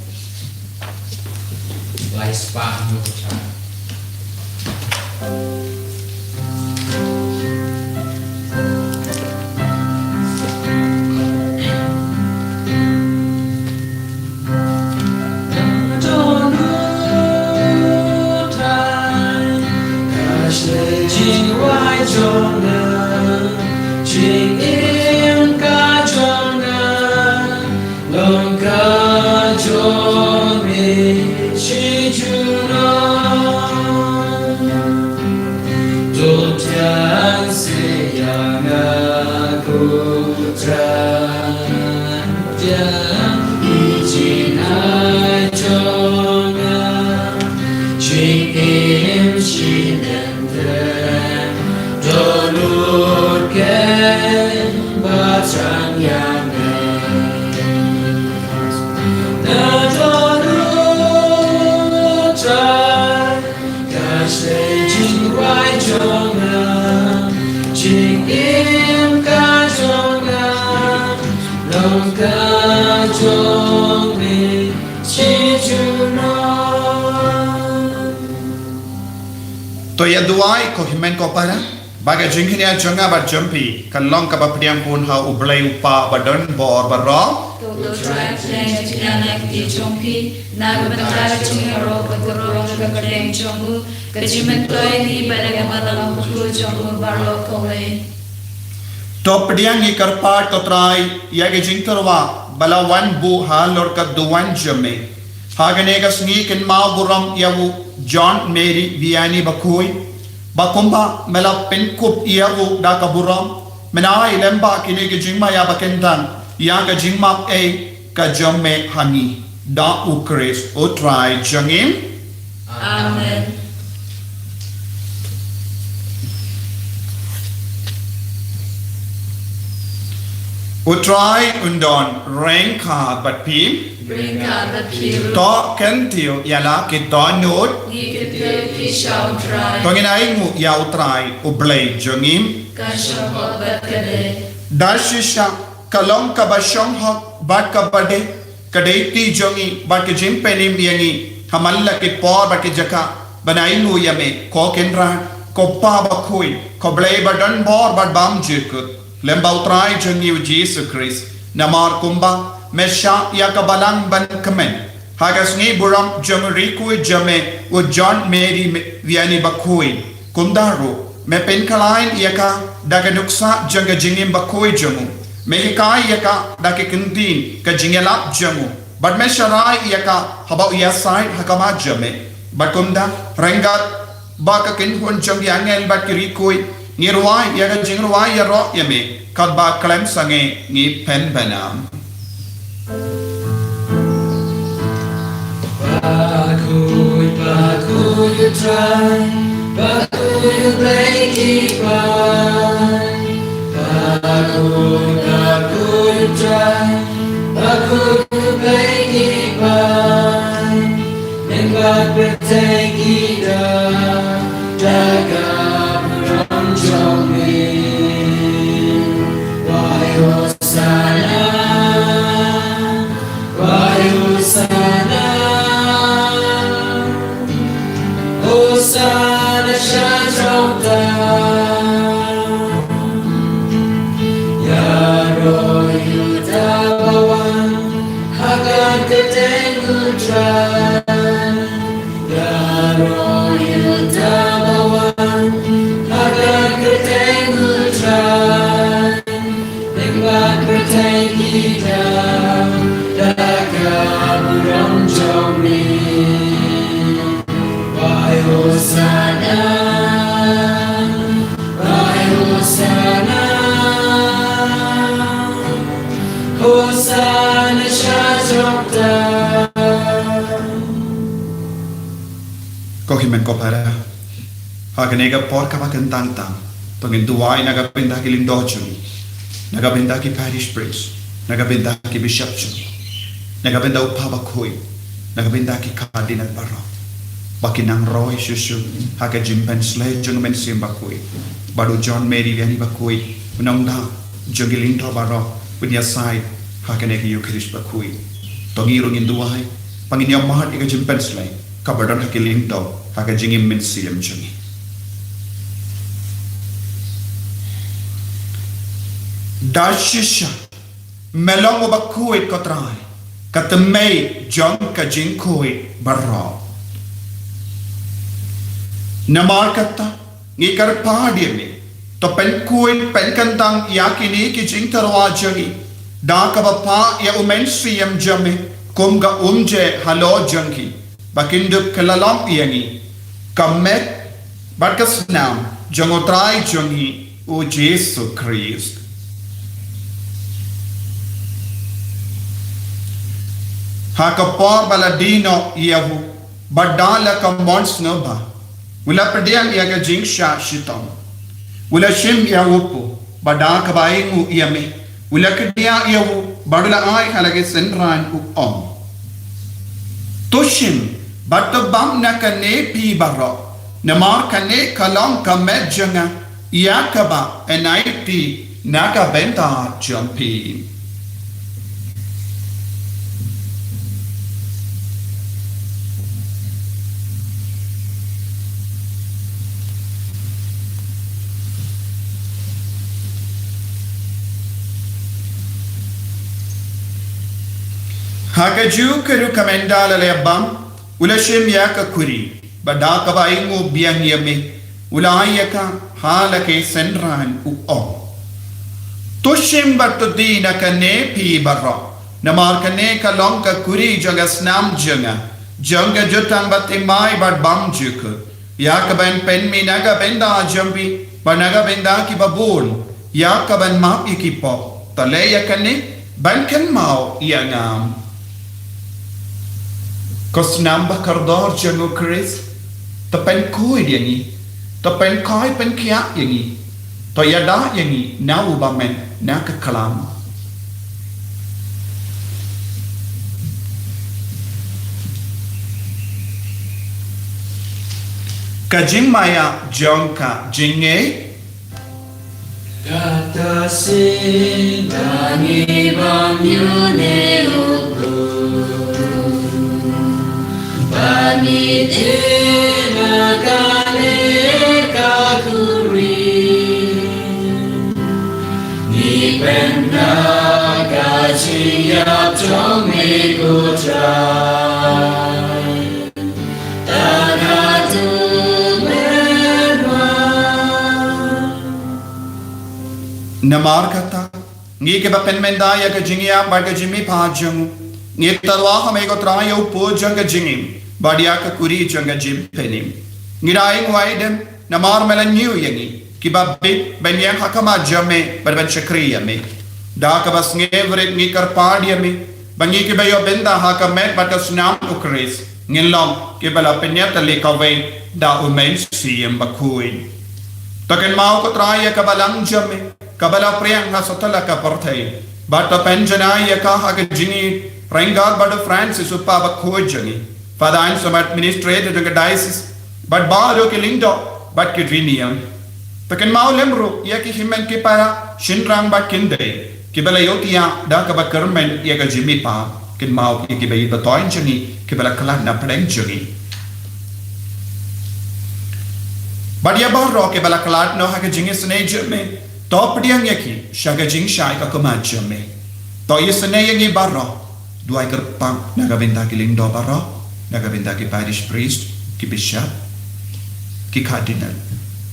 To ïa duwai ko hynmen ko para, ba ka jingkñia jong nga bad jong phi kan long kaba pdiang bun ha U Blei U Kpa ba don bor baroh. To U Trai pdiang jingkñia na ka kti jong phi, na ka bynta ka jingïaroh bad ka burom ka kyrteng jong u, ka jingmyntoi bad ka balang bakhuid jong u baroh kawei. To pdiang ngi kyrpad ko Trai ïa ka jingtyrwa ba la wan buh halor ka duwan jong me. Ha kane ka sngi kynmaw burom ïa u John Mary Vianney bakhuid, ba kumba me la pynkup ïa u da ka burom, men ai lem ba kine ki jingma ïa ba kyndang ïa ka jingmap ei ka jong me ha ngi. Da U Khrist U Trai jong ngi. Amen. U Trai un don ryngkat bad phi. Ryngkat bad phi ruh. To kyntiew ïa la ki dohnud. Ngi kyntiew ïa phi sha U Trai. To ngin ainguh ïa U Trai U Blei jong ngi. Ka shong hok bad ka dei. Da shisha ka long kaba shong hok bad kaba dei ka dei kti jong ngi bad ka jingpynim ïa ngi ha man la ki por bad ki jaka ban ainguh ïa me, ko Kynrad, ko Pa bakhuid, ko Blei ba don bor bad bymjukut, lem bad U Trai jong ngi U Jisu Khrist. Namar kumba me shah ïa ka balang ban kmen ha ka sngi burom jong u riewkhuid jong me u John Mary Vianney bakhuid. Kumta ruh me pynkhlaiñ ïa ka da ka nuksa jong ka jingim bakhuid jong u. Me hikai ïa ka da ka kyntien ka jingïalap jong u, bad me sharai ïa ka haba u ïasaid ha khmat jong me. Bad kumta, ryngkat bad ka kynhun jong ki angel bad ki riewkhuid, ngi rwai ïa ka jingrwai ïaroh ïa me, katba khlem sangeh ngi pynbna. Bakhuid, bakhuid U Trai, bakhuid U Blei ki paid. Bakhuid, bakhuid U Trai, bakhuid U Blei ki paid. Lyngba pyrthei ki da da ka burom jong me. Wai Hosana, wai Hosana, Hosana sha jrong ta. Ïaroh ïa uta ba wan ha ka kyrteng U Trai. Ïaroh ïa uta ba wan ha ka kyrteng U Trai. Bai Hosanna, bai Hosanna, Hosanna sha jong ta. Ko hynmen ko para, ha kane ka por kaba kyntang tam, to ngin duwai na ka bynta ki lyngdoh jong ngi, na ka bynta ki parish priest, na ka bynta ki bishop jong ngi, na ka bynta u Pha Bakhuid, na ka bynta ki cardinal baroh, ba kin nang roi shuh shuh ha ka jingpynsleh jong u Mynsiem Bakhuid, bad u John Mary Vianney Bakhuid, u nongda jong ki lyngdoh baroh, un ïasaid ha kane ka Eucharist bakhuid. To ngi ruh ngin duwai ba ngin ïoh mad ïa ka jingpynsleh kaba don ha ki lyngdoh ha ka jingim mynsiem jong ngi. Da shisha me long uba khuid, ko Trai, ka tymmen jong ka jingkhuid baroh. Namar kata ngi kyrpad ïa me, to pynkhuid pynkyntang ïa kine ki jingtyrwa jong ngi da kaba phah ïa u Mynsiem jong me kum ka umjer halor jong ki, ba kin dup kylla long ïa ngi ka met bad ka snam jong u Trai jong ngi u Jisu Khrist. Ha ka por ba la die noh ïa u, bad da la ka mon sngewbha, u la pdiang ïa ka jingshah shitom. U la shim ïa u kpu, bad da kaba ainguh ïa me, u la kdiah ïa u, bad u la ai ha la ki synran, u ong: To shim bad to bam na kane phi baroh, namar kane ka long ka met jong nga, ïa kaba yn ai phi na ka bynta jong phi. Ha kajuh ka rukom ynda la leh bam, u la shim ïa ka khuri, bad da kaba ainguh biang ïa me, u la ai ïa ka ha la ki synran, u ong: To shim bad to die na kane phi baroh, namar kane ka long ka khuri jong ka snam jong nga, jong ka jutang baptisma bad bymjukut, ïa kaban pynmih na ka bynta jong phi bad na ka bynta kiba bun, ïa kaban map ïa ki pop. To leh ïa kane ban kynmaw ïa nga. Ko snam ba kordor jong u Khrist, to pynkhuid ïa ngi, to pynkhie pynkhiah ïa ngi, to ïada ïa ngi na u bymman na ka khlam. Ka jingmaïa jong ka jingngeit. Kata shisha ngi bam ïa une u kpu, ba ngi die na kane ka khuri. Ngi pynda ka jingïap jong me, ko Trai. Namar kata, ngi kiba pynmynda ïa ka jingïap bad ka jingmihpat jong u, ngi tyrwa ha me, ko Trai, ïa u kpu jong ka jingim bad ïa ka khuri jong ka jingpynim. Ngi da ainguh aidem namar me la ñiew ïa ngi kiba bit ban ïeng ha khmat jong me bad ban shakri ïa me. Da kaba sngewrit ngi kyrpad ïa me ba ngi kiba ïoh bynta ha ka met bad ka snam u Khrist ngin long kiba la pynïatylli kawei da u Mynsiem Bakhuid. To kynmaw, ko Trai, ïa ka balang jong me kaba la phriang ha satlak ka pyrthei, bad to pynjanai ïa ka ha ka jingïeit ryngkat bad u Francis, u Pha Bakhuid jong ngi, Father Anselm, administrator jong ka diocese, bad baroh ki lyngdoh bad ki riewniam. To kynmaw lem ruh ïa ki hynmen ki para, shynrang bad kynthei kiba la ïohthiah da kaba kyrmen ïa ka jingmihpat. Kynmaw ïa kiba ïeit ba thoiñ jong ngi kiba la khlad na pdeng jong ngi. Bad ïa baroh kiba la khlad noh ha ka jingisynei jong me, to pdiang ïa ki sha ka jingshai ka khmat jong me. To isynei ïa ngi baroh, duwai kyrpang na ka bynta ki lyngdoh baroh, na ka bynta ki parish priest, ki bishop, ki cardinal,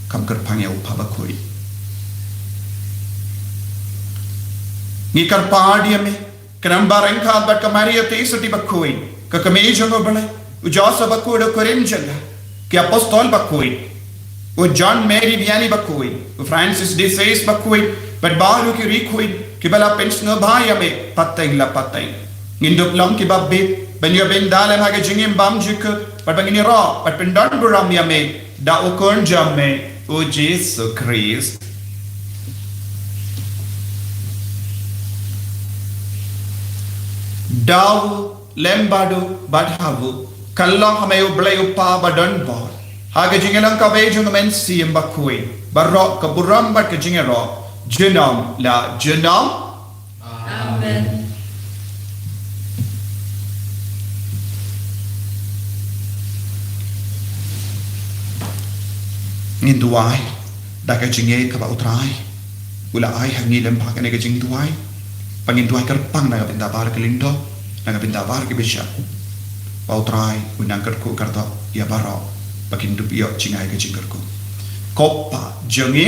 kham kyrpang ïa u Pha Bakhuid. Ngi kyrpad ïa me, khnang ba ryngkat bad ka Maria Theisotti bakhuid, ka kmie jong U Blei, u Joseph bakhuid, u kurim jong ka, ki apostol bakhuid, u John Mary Vianney bakhuid, u Francis de Sales bakhuid, bad baroh ki riewkhuid kiba la pynsngewbha ïa me pateng la pateng. Ngin dup long kiba bit ban ïoh bynta lem ha ka jingim bymjukut, bad ba ngin ïaroh bad pyndonburom ïa me da u Khun jong me, u Jisu Khrist. Da u lem bad u, bad ha u, ka long ha me U Blei U Kpa badonbor, ha ka jingïalang kawei jong U Mynsiem Bakhuid, baroh ka burom bad ka jingïaroh junom la junom. Amen. Ngin duwai da ka jingïeit kaba U Trai u la ai ha ngi lem bad kane ka jingduwai. Ba ngin duwai kyrpang na ka bynta baroh ki lyngdoh, na ka bynta baroh ki bishop, ba U Trai un nang kyrkhu kyrdoh ïa baroh ba kin dup ïoh jngai ka jingkyrkhu. Ko Kpa jong ngi,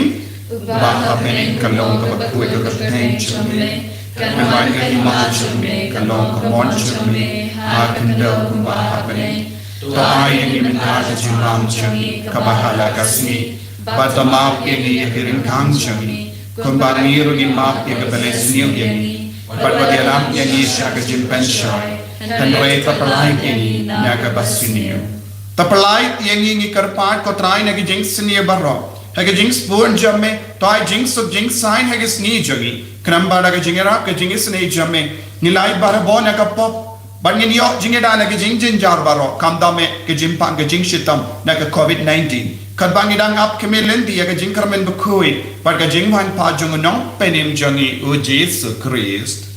uba ha bneng, ka long kaba khuid ka kyrteng jong me, kan wan ka hima jong me, kan long ka mon jong me ha khyndew kumba ha bneng. To ai ïa ngi mynta ka jingbam jong ngi kaba ha la ka sngi, bad to map ïa ngi ïa ki ryngkang jong ngi, kumba ngi ruh ngi map ïa kiba leh sniew ïa ngi, bad wat ïalam ïa ngi sha ka jingpynshoi, hynrei to pyllait ïa ngi na kaba sniew. To pyllait ïa ngi, ngi kyrpad, ko Trai, na ki jingsniew baroh. Ha ka jingsbun jong me, to ai jingsuk jingsaiñ ha ka sngi jong ngi, khnang ba da ka jingïarap ka jingisynei jong me, ngin lait barabor na ka pop, bad ngin ïoh jingïada na ka jingjynjar baroh, khamtam eh ka jingpang ka jingshitom na ka covid nineteen. Katba ngi dang ap khmih lynti ïa ka jingkyrmen bakhuid bad ka jingwan pat jong U Nongpynim jong ngi, U Jisu Khrist.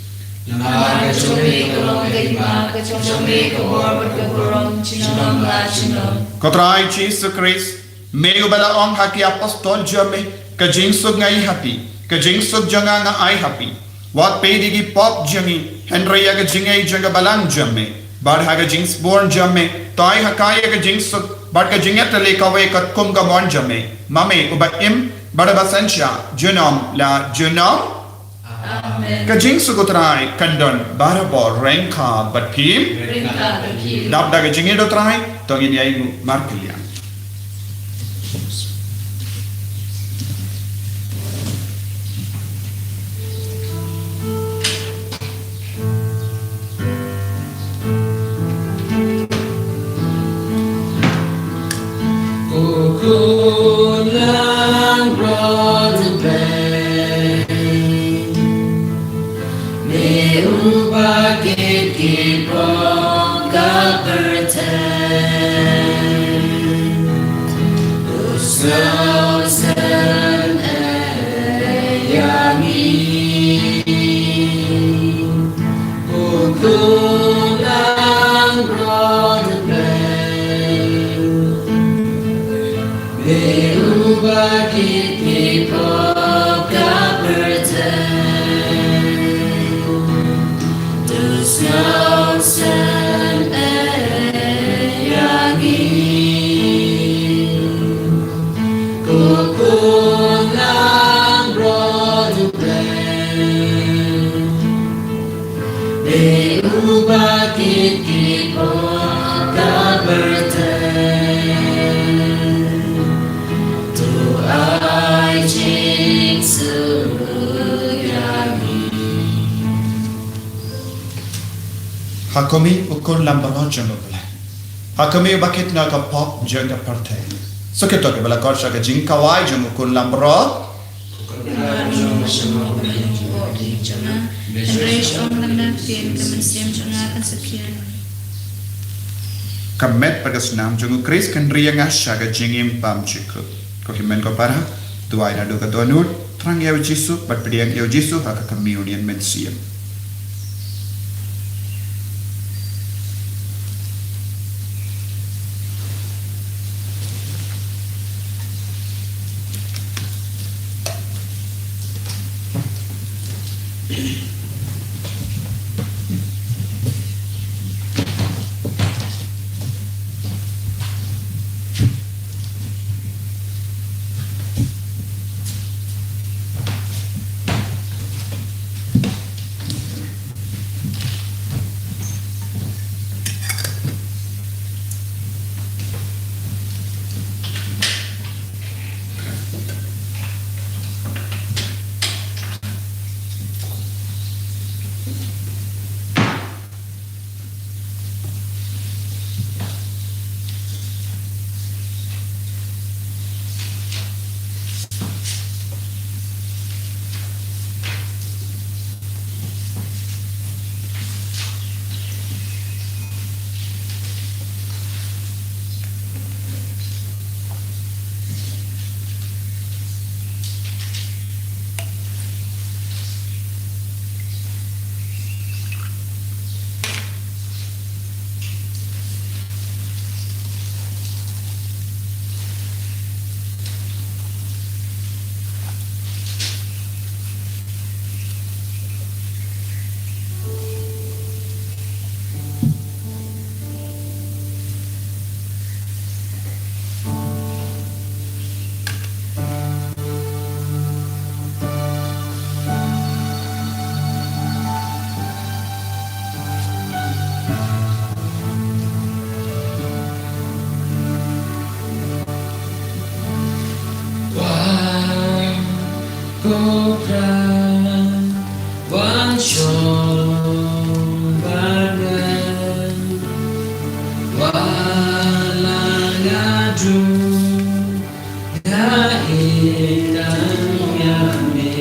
Namar ka jong me ka long ka hima, ka jong me ka bor bad ka burom junom la junom. Ko Trai Jisu Khrist, me uba la ong ha ki apostol jong me, ka jingsuk nga ai ha phi, ka jingsuk jong nga nga ai ha phi. Wat peit ïa ki pop jong ngi, hynrei ïa ka jingaiei jong ka balang jong me. Bad ha ka jingsbun jong me, to ai ha ka ïa ka jingsuk bad ka jingïatylli kawei katkum ka mon jong me, ma me uba im bad uba synshar junom la junom. Amen. Ka jingsuk U Trai kan don barabor ryngkat bad phi. Ryngkat bad phi. Dap da ka jingïeit U Trai, to ngin ïainguh markylliang. Me uba kit ki pop ka pyrthei, u sngewsih ïa ngi. U khun langbrot U Blei, me uba kit ki pop ka pyrthei, to sngewsih ïa ngi. Ko khun langbrot U Blei, me uba kit ki pop ka pyrthei, to ai jingsuk ïa ngi. Ha ko me, U Khun langbrot jong U Blei. Ha ko me uba kit na ka pop jong ka pyrthei. Sngewthuh kiba la khot sha ka jingkhawai jong U Khun langbrot. Ka met bad ka snam jong U Khrist kan ri ïa nga sha ka jingim bymjukut. Ko hynmen ko para, duwai naduh ka dohnud, thrang ïa U Jisu bad pdiang ïa U Jisu ha ka communion mynsiem. Wan, ko Trai, wan shong bad nga. Wat la nga duk, nga ïeit tang ïa me.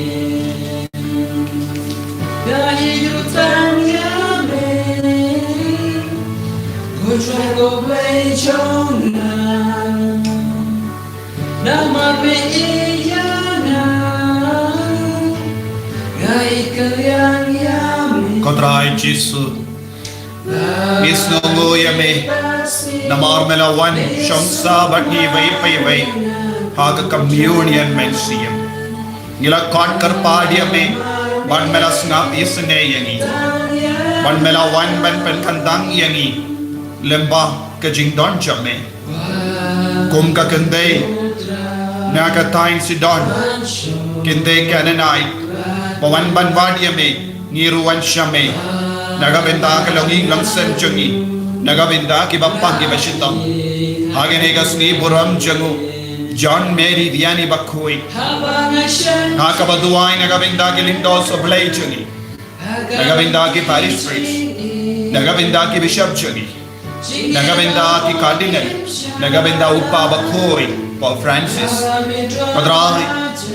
Nga ïeit ruh tang ïa me, ko Trai ko Blei jong nga. Namar me ïeit ïa nga, nga ïeit kylliang ïa me. Ko Trai Jisu, ngi sngewnguh ïa me namar me la wan shong sah bad ngi iwei pa iwei ha ka communion mynsiem. Ngi la khot kyrpad ïa me ban me la sngap isynei ïa ngi, ban me la wan ban pynkhandang ïa ngi lyngba ka jingdon jong me. Kum ka kynthei na ka thaiñ Sidon, kynthei Kanaanite, ba wan ban wad ïa me, ngi ruh wan sha me na ka bynta ka longïing longsem jong ngi, na ka bynta kiba pang kiba shitom. Ha kane ka sngi burom jong u John Mary Vianney Bakhuid, ha kaba duwai na ka bynta ki lyngdoh U Blei jong ngi, na ka bynta ki parish priest, na ka bynta ki bishop jong ngi, na ka bynta ki cardinal, na ka bynta u Papa Bakhuid, Pope Francis. Ko Trai,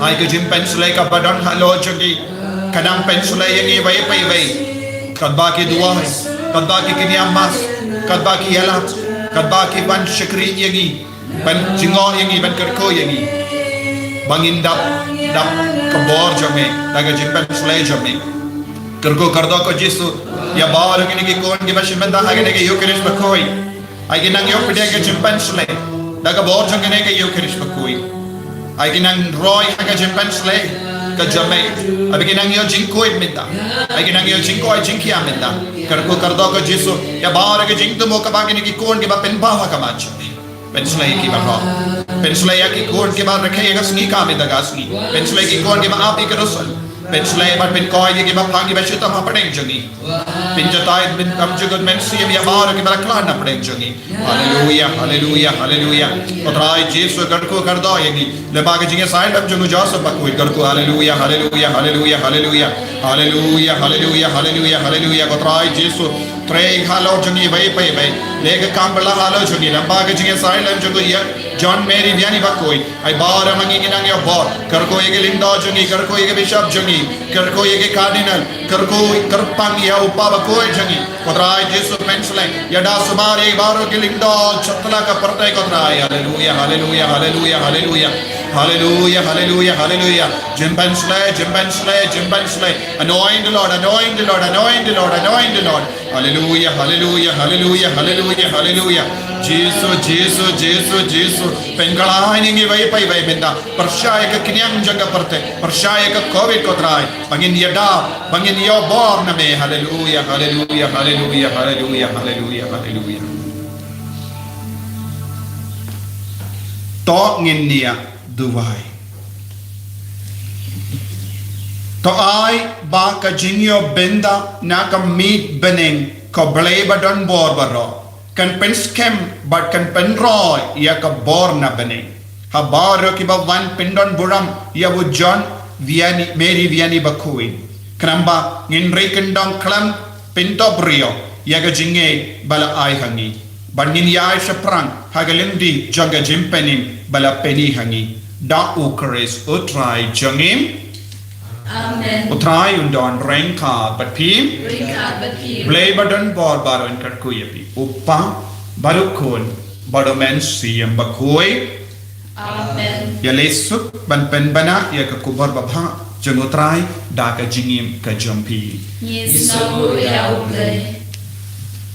ai ka jingpynshlei kaba don halor jong ngi, ka nang pynshlei ïa ngi iwei pa iwei. Katba ki duwai, katba ki kynriah mass, katba ki ïalap, katba ki ban shakri ïa ngi, ban jngoh ïa ngi, ban kyrkhu ïa ngi, ba ngin dap, dap ka bor jong me da ka jingpynshlei jong me. Kyrkhu kyrdoh ko Jisu ïa baroh kine ki khun kiba shim bynta ha kane ka Eucharist Bakhuid. Ai ki nang ïoh pdiang ka jingpynshlei da ka bor jong kane ka Eucharist Bakhuid. Ai ki nang roi ha ka jingpynshlei ka jong me. Ai ki nang ïoh jingkhuid mynta. Ai ki nang ïoh jingkoit jingkhiah mynta. Kyrkhu kyrdoh ko Jisu ïa baroh ka jingthmu kaba kine ki khun kiba pynpaw ha khmat jong me. Pynshlei ïa ki baroh. Pynshlei ïa ki khun kiba rakhe ïa ka sngi ka mynta ka sngi. Pynshlei ïa ki khun kiba ap ïa ka rosal. Pynshlei bad pynkhuid ïa kiba pang kiba shitom hapdeng jong ngi. Pynjatai, pynjukut mynsiem ïa baroh kiba la khlad hapdeng jong ngi. Haleluia, haleluia, haleluia. Ko Trai Jisu, kyrkhu kyrdoh ïa ngi lyngba ka jingïasaid lem jong u Joseph Bakhuid, kyrkhu. Haleluia, haleluia, haleluia, haleluia. Haleluia, haleluia, haleluia, haleluia. Ko Trai Jisu, trei halor jong ngi iwei pa iwei. Leh ka kam ba lah halor jong ngi lyngba ka jingïasaid lem jong u ïa John Mary Vianney Bakhuid. Ai baroh ma ngi ngi nang ïoh bor. Kyrkhu ïa ki lyngdoh jong ngi, kyrkhu ïa ki bishop jong ngi, kyrkhu ïa ki cardinal, kyrkhu kyrpang ïa u Papa Bakhuid jong ngi. Ko Trai Jisu, pynshlei ïada sumar ïa baroh ki lyngdoh satlak ka pyrthei, ko Trai. Haleluia, haleluia, haleluia, haleluia. Haleluia, haleluia, haleluia. Jingpynshlei, jingpynshlei, jingpynshlei. Anoint the Lord, anoint the Lord, anoint the Lord, anoint the Lord. Haleluia, haleluia, haleluia, haleluia, haleluia. Jisu, Jisu, Jisu, Jisu. Pynkylla ïa ngi iwei pa iwei mynta. Pyrshah ïa ka kynriang jong ka pyrthei, pyrshah ïa ka Covid, ko Trai. Ba ngin ïada, ba ngin ïoh bor na me. Haleluia, haleluia, haleluia, haleluia, haleluia, haleluia. To ngin ïa duwai. To ai ba ka jingïoh bynta na ka miet bneng, ko Blei ba don bor baroh, kan pynskhem bad kan pynroi ïa ka bor na bneng ha baroh kiba wan pyndon burom ïa u John Vianney, Mary Vianney Bakhuid. Khnang ba ngin ri kyndong khlem pyntohbriew ïa ka jingngeit ba la ai ha ngi, bad ngin ïaid shaphrang ha ka lynti jong ka jingpynim ba la pyni ha ngi da U Khrist U Trai jong ngi. Amen. U Trai un don ryngkat bad phi. Ryngkat bad phi. Blei ba don bor baroh un kyrkhu ïa phi. U Kpa, bad U Khun, bad U Mynsiem Bakhuid. Amen. Ïa leit suk ban pynbna ïa ka khubor babha jong U Trai da ka jingim ka jong phi. Ngi sngewnguh ïa U Blei.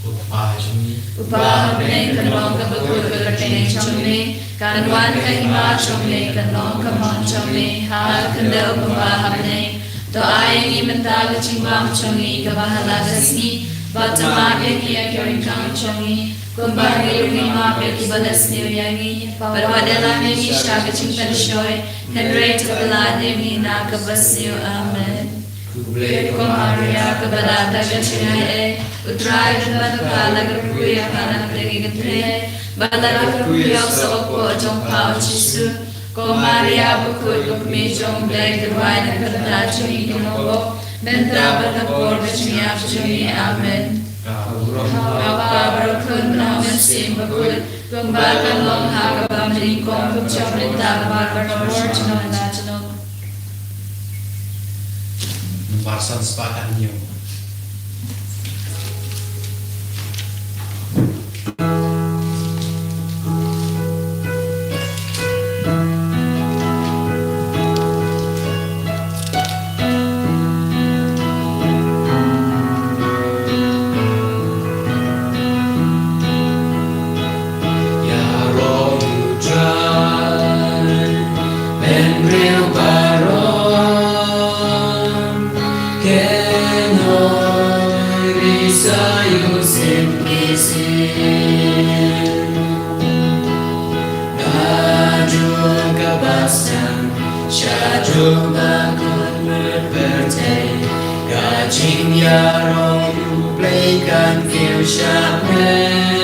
U Kpa jong ngi. U Kpa ha bneng, kan long kaba khuid ka kyrteng jong me, kan wan ka hima jong me, kan long ka mon jong me ha ka khyndew kumba ha bneng. To ai ïa ngi mynta ka jingbam jong ngi kaba ha la ka sngi, bad to map ïa ngi ïa ki ryngkang jong ngi, kumba ngi ruh ngi map ïa kiba la sniew ïa ngi. Bad wat ïalam ïa ngi sha ka jingpynshoi, hynrei to pyllait ïa ngi na kaba sniew. Amen. Khublei ko Maria, kaba la da ka jingaiei, U Trai u don bad pha, la kyrkhu ïa pha na ka bynta ki kynthei, bad la kyrkhu ïa u soh jong pha U Jisu. Ko Maria bakhuid, ko kmie jong U Blei, duwai na ka bynta jong ngi ki mokbok, mynta bad ha ka por ka jingïap jong ngi. Amen. Ko Kpa bad ko Khun bad ko Mynsiem Bakhuid, kumba kan long ha kaba mynnyngkong, kumjuh mynta bad barabor, junom la junom. Nambar san spah hynñiew. Ïaroh ïa U Trai, bynriew baroh, kynnoh ri sa ïa u sien ki sien. Naduh kaba sdang shaduh ba kut pyrthei, ka jingïaroh U Blei kan kiew shaphrang.